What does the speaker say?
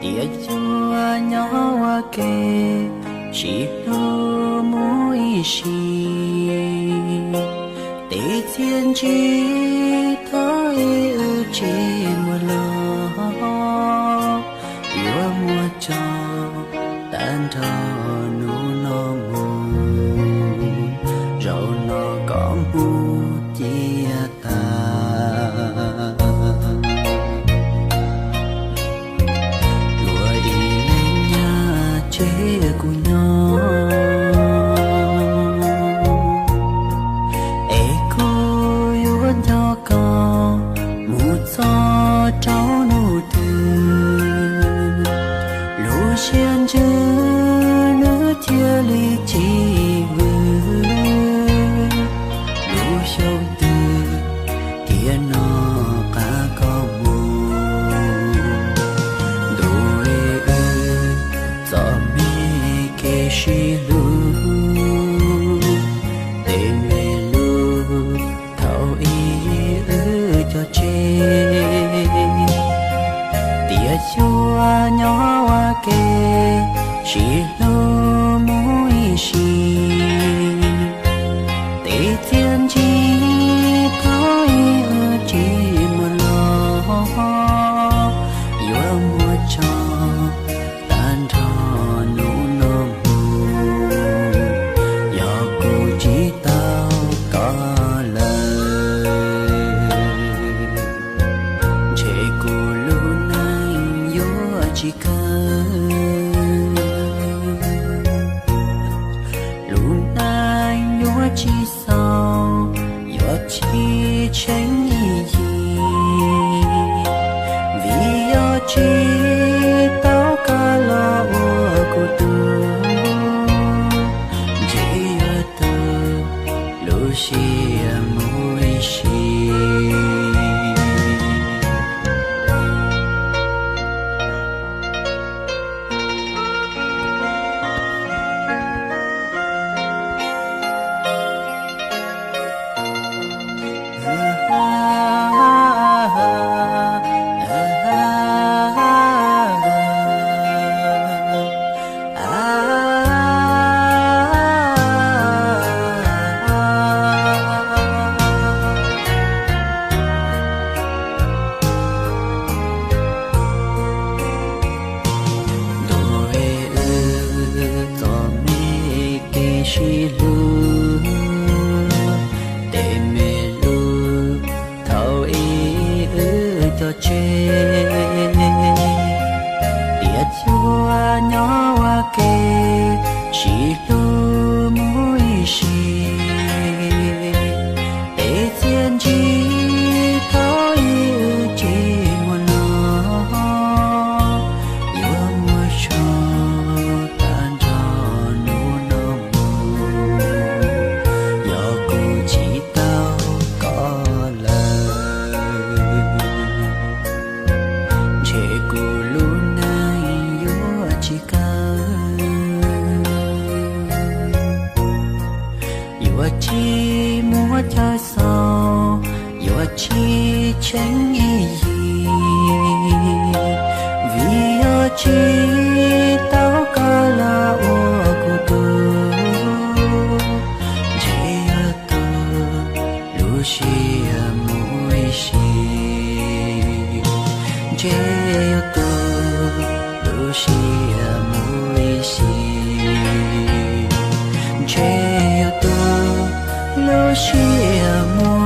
tias yuav nyob ua ke, sib hlub mus ib sim. Tej txiaj ntsig thaum ub wb tsis muaj los, yuav muab tso tag nrho hnub no mus. Zaum no koj mus cia tas, yuav ib leeg nyob tseg kuv nyob, es kuv yuav nco koj mus txog rau hnub twg. Lub siab ntsws nws thiaj li tsis vwm, lub xyoo twg tiam no qab koj mus. Ntuj, wb txom nyem kev sib hlub, tej me lus thaum ub wb cog tseg, tias yuav nyob ua ke, sib hlub mus ib sim. Tej txiaj ntsig thaum ub wb tsis muaj los, yuav muab tso tag nrho hnub no mus. Yog kuv tsis tau koj lawm, ntshe kuv lub neej yuav tsis kawg, lub neej yuav tsis xaus, yuav tsis tshwm ib yim. Vim yog tsis tau koj los ua kuv tug, ntshe yuav tu lub siab mus ib sim. Ntuj, wb txom nyem kev sib hlub, tej me lus thaum ub wb cog tseg, tias yuav nyob ua ke, sib hlub mus ib sim. Tej txiaj ntsig thaum ub wb tsis muaj los, yuav muab tso tag nrho hnub no mus. Yog kuv tsis tau koj lawm, ntshe kuv lub neej yuav tsis kawg, yuav tsis muaj chaw xaus, yuav tsis tshwm ib yim. Vim yog tsis tau koj los ua kuv tug, ntshe yuav tu lub siab mus ib sim, ntshe yuav tu lub siab mus ib sim, ntshe yuav tu lub siab mus